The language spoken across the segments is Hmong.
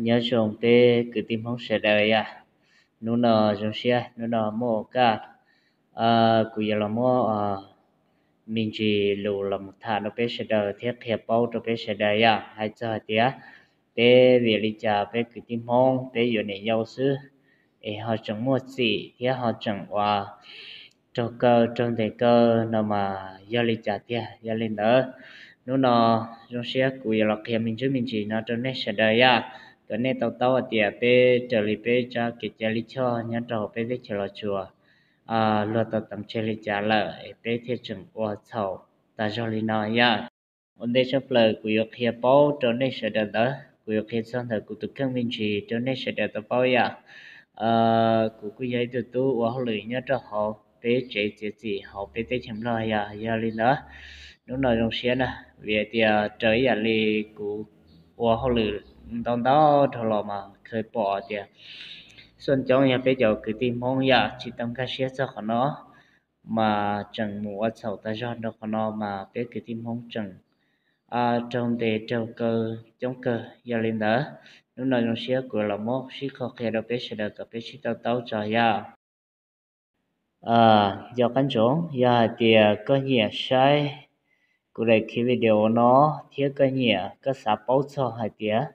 Nyob zoo peb kwv tij Hmoob sawv daws yom. Hnub no zoo siab, hnub no muaj ua kaj, kuv yuav los muab me ntsis lus los mus tham rau peb sawv daws thiab qhia paub rau peb sawv daws yom, hais txog hais tias peb vim li cas peb kwv tij Hmoob peb yuav niam yau xwb es ho tseem muaj txim thiab ho tseem ua raug kaw raug ntes kaw no mas yog li cas tiag. Yog li ntawd, hnub no zoo siab kuv yuav los qhia me ntsis me ntsis no rau nej sawv daws yom, kom nej tau taub hais tias peb raws li peb tsab kev cai lij choj nyob rau hauv peb teb chaws Los Tsuas luag tau teev tseg li cas lawm es peb thiaj tseem ua txhaum tas zog li no yom. Ua ntej tshaj plaws kuv yuav qhia paub rau nej sawv daws ntawd, kuv yuav qhia txog ntawm kuv tus kheej me ntsis rau nej sawv daws tau paub yom. Kuv kuj yog ib tug tub ua hauj lwm nyob rau hauv peb tsev txiav txim hauv peb teb chaws Nplog yom. Yog li ntawd, hnub no zoo siab na, vim hais tias raws ib yam li kuv ua hauj lwm ntau ntau dhau los mas kheev pom tias xuaj coob yog peb cov kwv tij Hmoob yom tsis tau nkag siab txog qhov no mas tseem mus ua txhaum tas zog rau qhov no mas peb kwv tij Hmoob tseem raug ntes raug kaw coob kawg. Yog li ntawd, hnub no zoo siab kuv los muab sib qho qhia rau peb sawv daws kom peb sib tau taub tso yom. Nco qab ntsoov, yog hais tias koj nyiam saib kuv daim khiv video no thiab koj nyiam koj xav paub txog hais tias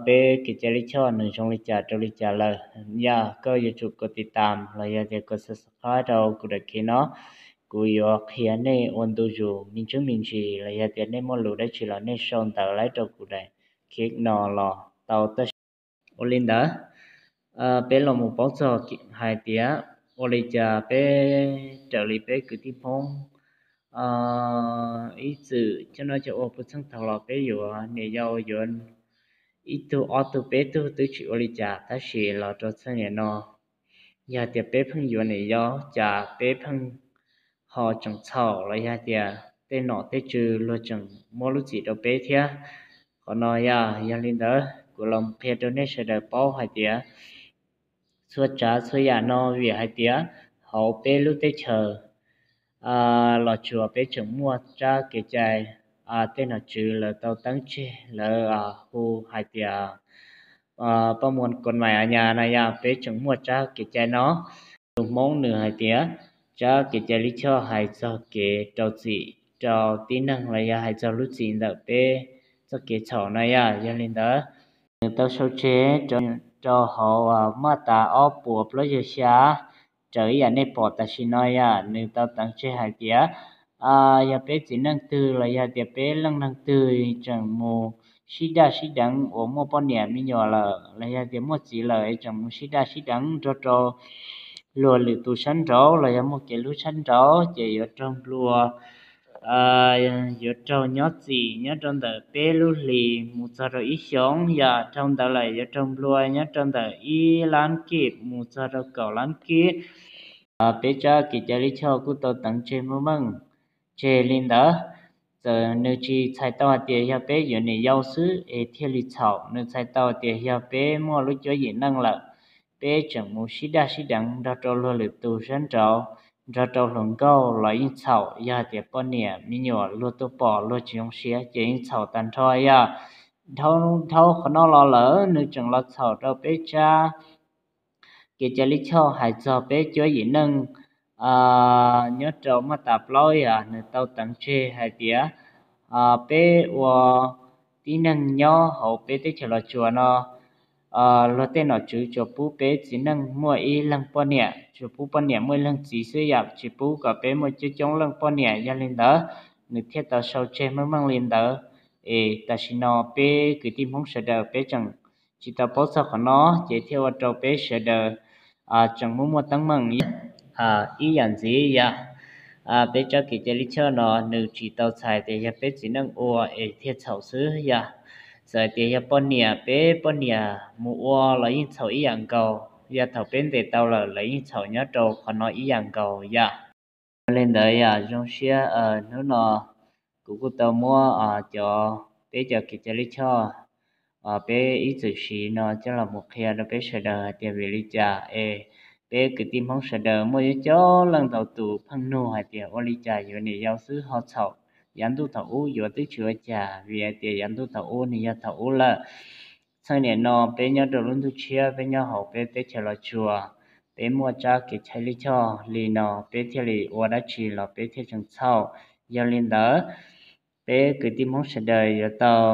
peb kev cai lij choj nws zoo li cas rau li cas lawm, yog koj yuav tsum kov tiv tam los yog tias kov subscribe rau kuv daim khiv no. Kuv yuav qhia nej ua ntu zus me ntsis me ntsis los yog tias nej muaj lus dab tsi los nej sau ntawv laib rau kuv daim khiv no los tau. Tab sis ua li ntawd, peb los mus paub txog hais tias ua li cas peb raws li peb kwv tij Hmoob ib txwm cov no cov ua puv txheej thaum los peb yuav niam yau yuav ib tug ob tug peb tug twb tsis ua li cas, tab sis los rau txheej niam no yog tias peb pheej yuav niam yau cas peb pheej ho tseem txhaum los yog tias tej nom tej tswv luag tseem muab lub txim rau peb thiab. Qhov no yog, yog li ntawd kuv los qhia rau nej sawv daws paub hais tias txhua tsav txhua yam no vim hais tias hauv peb lub teb chaws Los Tsuas peb tseem muaj tsab kev cai, tej nom tswv lawv tau teeb tseg lawv hu hais tias pab muas kom mais a nyas na yog peb tseem muaj tsab kev cai no. Tus Hmoob nws hais tias tsab kev cai lij choj hais txog kev rau txim rau tib neeg los yog hais txog lub txim ntawm peb txoj kev txhaum no yog. Yog li ntawd, nws tau sau tseg rau hauv maj tas ob puas plaub caug xya raws ib yam nej pom tam sim no yog nws tau teev tseg hais tias yog peb txiv neej twg los yog tias peb leej neeg twg tseem mus sib daj sib deev uas muaj poj niam me nyuam lawm los yog tias muaj txiv lawm es tseem mus sib daj sib deev nrog rau luag lwm tus sab nraud los yog muaj kev hlub sab nraud ces yuav raug nplua yuav raug nyob txim nyob rau ntawm peb lub hlis mus txog rau ib xyoos, yog dhau ntawd lawm yuav raug nplua nyob rau ntawm ib lab kij mus txog rau kaum lab kij. Peb tsab kev cai lij choj kuj tau teev tseg muaj meej tseg li ntawd. Txawm nws tsis txhais tau hais tias yog peb yuav niam yau xwb es thiaj li txhaum, nws txhais tau tias yog peb muaj lub cuab yim neej lawm, peb tseem mus sib daj sib deev nrog rau luag lwm tus sab nraud, nrog rau hluas nkauj los yeej txhaum, yog hais tias poj niam me nyuam luag tuaj pom luag tsis zoo siab ces yeej txhaum tag nrho yog. Dhau qhov no los lawm nws tseem los txhaum rau peb tsab kev cai lij choj hais txog peb cuab yim neej nyob rau maj tas plaub yog nws tau teev tseg hais tias peb ua tib neeg nyob hauv peb teb chaws Los Tsuas no luag tej nom tswv tsuas pub peb txiv neej muaj ib leeg poj niam, tsuas pub poj niam muaj ib leeg txiv xwb yom, tsis pub kom peb muaj coob coob leej poj niam. Yog li ntawd, nws thiaj tau sau tseg meej meej li ntawd. Es tam sim no peb kwv tij Hmoob sawv daws peb tseem tsis tau paub txog qhov no, ces thiaj ua rau peb sawv daws tseem muaj muaj teeb meem ib yam ntxiv yom. Peb tsab kev cai lij choj no nws tsis tau txhais tias yog peb txiv neej ua es thiaj txhaum xwb yom. Txawm tias yog poj niam, peb poj niam mus ua los yeej txhaum ib yam nkaus, yog thaum peb ntes tau lawm los yeej txhaum nyob rau qhov no ib yam nkaus yom. Li ntawd yog zoo siab hnub no kuv kuj tau muab cov peb cov kev cai lij choj peb ib txwm siv no coj los mus qhia rau peb sawv daws hais tias vim li cas es peb kwv tij Hmoob sawv daws muaj coob leej ntau tus pheej nug hais tias ua li cas yuav niam yau xwb ho txhaum, yav ntuj thaum ub yuav twb tsis ua cas vim hais tias yav ntuj thaum ub nws yog thaum ub lawm. txheej niam no peb nyob rau lub ntuj tshiab, peb nyob hauv peb teb chaws Los Tsuas, peb muaj tsab kev cai lij choj li no, peb thiaj li ua dab tsi los peb thiaj tseem txhaum. Yog li ntawd, peb kwv tij Hmoob sawv daws yuav tau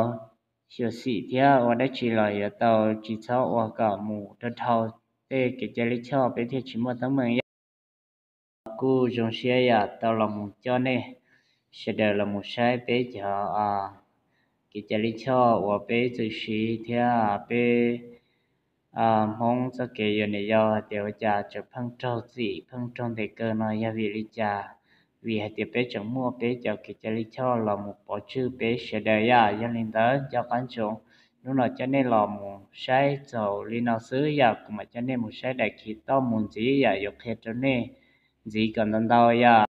xyuam xim thiab ua dab tsi los yuav tau tsis txhob ua kom mus rau dhau tej kev cai lij choj, peb thiaj tsis muaj teeb meem yom. Kuj zoo siab yam tau los mus coj nej sawv daws los mus saib peb cov kev cai lij choj uas peb txwm siv thiab peb Hmoob txoj kev yuav niam yau hais tias ua cas tseem pheej raug txim pheej raug ntes kawg no yog vim li cas? Vim hais tias peb tseem muaj peb cov kev cai lij choj los mus pov tswj peb sawv daws yom. Yog li ntawd nco qab ntsoov, hnub no coj nej los mus saib txaus li no xwb yom, kuv mam coj nej mus saib daim khi toj mus ntxiv yom, yuav qhia rau nej ntxiv kom ntau ntau yom.